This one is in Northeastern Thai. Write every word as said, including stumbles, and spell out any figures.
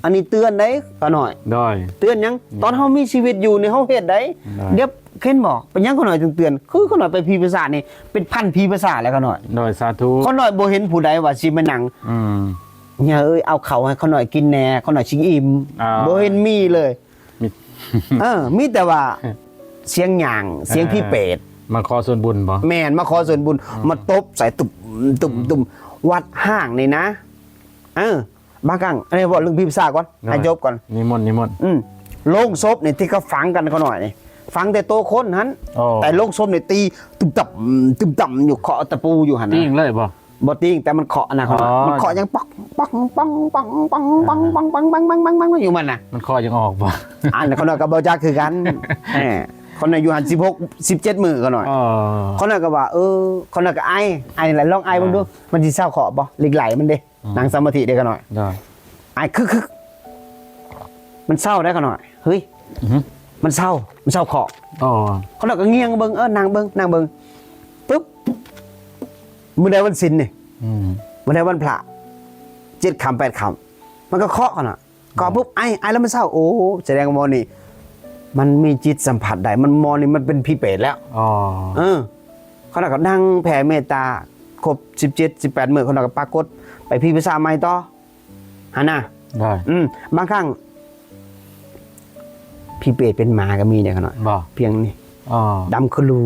อันนี้เตือนได้ข้าน้อย โดย เตือนหยัง อืม ตอนเฮามีชีวิตอยู่นี่เฮาเฮ็ดได้ โดย เดี๋ยวเห็นบ่ เป็นหยังข้าน้อยถึงเตือน คือข้าน้อยไปผีปีศาจนี่ เป็นพันผีปีศาจแล้วข้าน้อย โดย สาธุ ข้าน้อยบ่เห็นผู้ใดว่าสิมานั่ง อืม เนี่ยเอ้ย เอาข้าวให้ข้าน้อยกินแหน่ ข้าน้อยสิอิ่ม อ่า บ่เห็นมีเลย มี เออ มีแต่ว่า เสียงหย่าง เสียงผีเปรต เออ มาขอส่วนบุญบ่ แม่น มาขอส่วนบุญ อืม มาตบใส่ตุ่ม ตุ่ม อืม ตุ่ม วัดฮ้างนี่นะ เออ บางครั้ง อันนี้เว้าเรื่องผีปีศาจก่อน ได้ ให้จบก่อน นิมนต์ นิมนต์ อืม โลงศพนี่ที่เขาฝังกันข้าน้อยนี่ ฝังแต่โตคนหั้น โอ้ แต่โลงศพนี่ตี ตึมตับ ตึมตับอยู่ เคาะตะปูอยู่หั่นนะ ตีงเลยบ่ บ่ตีง แต่มันเคาะนะ อ๋อ มันเคาะยังป๊อก ป๊อก ป๊อก ป๊อก ป๊อก ป๊อก ป๊อก ป๊อก ป๊อก ป๊อก ป๊อก ป๊อก ป๊อก ป๊อก ป๊อก ป๊อก อยู่มันน่ะ มันเคาะยังออกบ่ อันนั้นข้าน้อยก็บ่จักคือกัน แหม ข้าน้อยอยู่หั่น สิบหก สิบเจ็ด มื้อข้าน้อย อ๋อ ข้าน้อยก็ว่า เออ ข้าน้อยก็ไอ ไอนี่แหละ ลองไอเบิ่งดู อ่า มันสิเซาเคาะบ่ เหล็กไหลมันเด้ อืม นั่งสมาธิเด้ข้าน้อย ได้ ไอคึกคึก มันเซาได้ข้าน้อย เฮ้ย อือฮึ มันเซา มันเซาเคาะ อ๋อ ข้าน้อยก็เงี่ยงเบิ่ง เออ นั่งเบิ่ง นั่งเบิ่ง ปึ๊บ มื้อใดวันศีลนี่ อืม มื้อใดวันพระ เจ็ดค่ำ แปดค่ำ มันก็เคาะข้าน้อย เคาะปุ๊บ ไอ ไอแล้วมันเซา โอ้ แสดงว่าหมอนี่ มันมีจิตสัมผัสได้ มัน หมอนี่มันเป็นผีเปรตแล้ว อ๋อ เออ ข้าน้อยก็นั่งแผ่เมตตา ครบ สิบเจ็ด สิบแปด มื้อ ข้าน้อยก็ปรากฏ ไปผีปีศาจใหม่ต่อ หั่นน่ะ ได้ อืม บางครั้ง ผีเปรตเป็นหมาก็มีเด้ข้าน้อย บ่ เพียงนี่ อ๋อ ดำคือลู